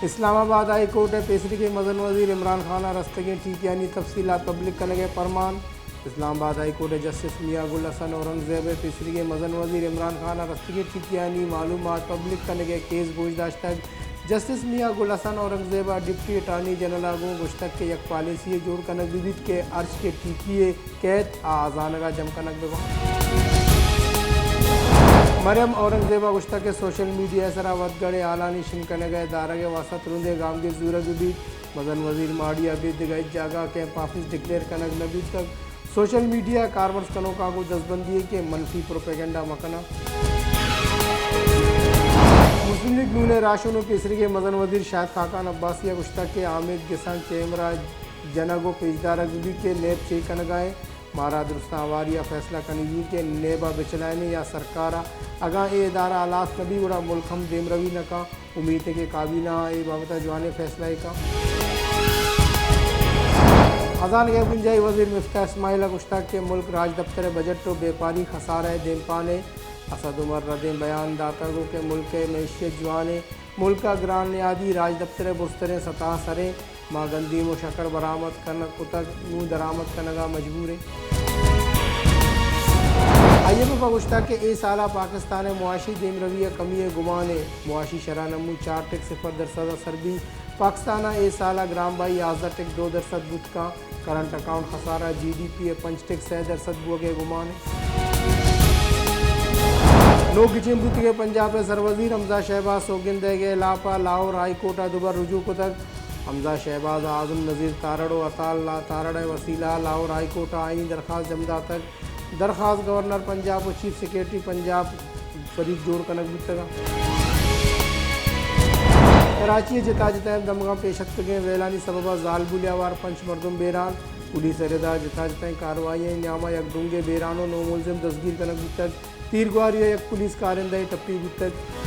اسلام آباد high court ءِ پیسریگیں مزن وزیر عمران خان ءَ رستگیں ٹیکیانی تفصیلات پبلک کنگ ءِ پرمان۔ اسلام آباد ہائی کورٹ ءِ جسٹس میاں گل حسن اورنگزیب ءِ پیسریگیں مزن وزیر عمران خان ءَ رستگیں ٹیکیانی معلومات پبلک کنگ ءِ کیس گوش داشتگ۔ جسٹس میاں گل حسن اورنگزیب ءَ ڈپٹی اٹارنی جنرل ءَ گوں گوشتگ کہ یک پالیسی یے جوڑ کنگ بہ بیت کہ ہرچ کہ ٹیکی یے کیت، آ زانگ ءَ جم کنگ بہ بنت۔ مریم اورنگزیب ءَ گوشتگ کہ سوشل میڈیا ءِ سرا ودگڑیں ہالانی شنگ کنگ ءِ دارگ ءِ واستہ ترندیں گامگیج زورگ بہ بیت۔ مزن وزیر ماڑی ءَ ابید دگہ ہچ جاگہ ءَ کیمپ آفس ڈکلیئر کنگ نہ بیتگ۔ سوشل میڈیا ءِ کارمرز کنوکاں گوں دزبندی اِنت کہ منفی پروپیگنڈا مہ کناں۔ مسلم لیگ نون ءِ راہشون ءُ پیسریگیں مزن وزیر شاہد خاقان عباسی ءَ گوشتگ کہ آمید گس ءَ کیمرہ جنگ ءُ پیشدارگ بہ بیت کہ نیب چے کنگ ءَ اِنت۔ مارا درستاں ہواری ءَ فیصلہ کنگی اِنت کہ نیب ءَ بچلائینیں یا سرکار ءَ۔ اگاں اے ادارہ ہلاس نہ بیت گڑا ملک ہم دیمروی نہ کنت۔ امیت اِنت کہ کابینہ ءَ اے بابت ءَ جوانیں فیصلہ یے کنت۔ خزانگ ءِ بنجاہی وزیر مفتاح اسماعیل ءَ گوشتگ کہ ملک راجدپتر ءِ بجٹ ءُ بیپاری خسارہ ءِ دیمپان اِنت۔ اسد عمر ءَ ردیں بیان داتگ ءُ کہ ملک ءِ معیشت جوان اِنت، ملک ءَ گران نیادی راجدپتر ءِ برزتریں سطح ءَ سر اِنت۔ ما گندیم ءُ شکر برآمد کنگ کتگ، نوں درآمد کنگ ءَ مجبور ایں۔ آئی ایم ایف ءَ گوشتگ کہ اے سال ءَ پاکستان ءِ معاشی دیمروی ءَ کمی ءِ گمان اِنت۔ معاشی شرح نمو چار ٹک صفر درسد ءَ سر بیت۔ پاکستان ءَ اے سال ءَ گران بہائی یازدہ ٹک دو درسد بوت کنت۔ کرنٹ اکاؤنٹ خسارہ جی ڈی پی ءِ پنچ ٹک سئے درسد بوگ ءِ گمان اِنت۔ نوک گچین بوتگیں پنجاب ءِ سروزیر حمزہ شہباز سوگند دئیگ ءِ ہلاپ ءَ لاہور ہائی کورٹ ءَ دوبر رجوع کتگ۔ حمزہ شہباز ءَ اعظم نذیر تارڑ ءُ عطا اللہ تارڑ ءِ وسیلہ ءَ لاہور ہائی کورٹ ءَ آئینی درخواست جم داتگ۔ درخواست گورنر پنجاب ءُ چیف سیکرٹری پنجاب فرید جوڑ کنگ بوتگ اَنت۔ کراچی ءِ جتا جتائیں دمگاں پیش اتکگیں ویلانی سبب ءَ زالبولے ءَ ہوار پنچ مردم بیران۔ پولیس ءِ رد ءَ جتا جتائیں کارروائیانی نیام ءَ یک ڈونگے بیران ءُ نو ملزم دزگیر کنگ بوتگ۔ تیرگواری ءَ یک پولیس کارندہ ٹپی بوتگ۔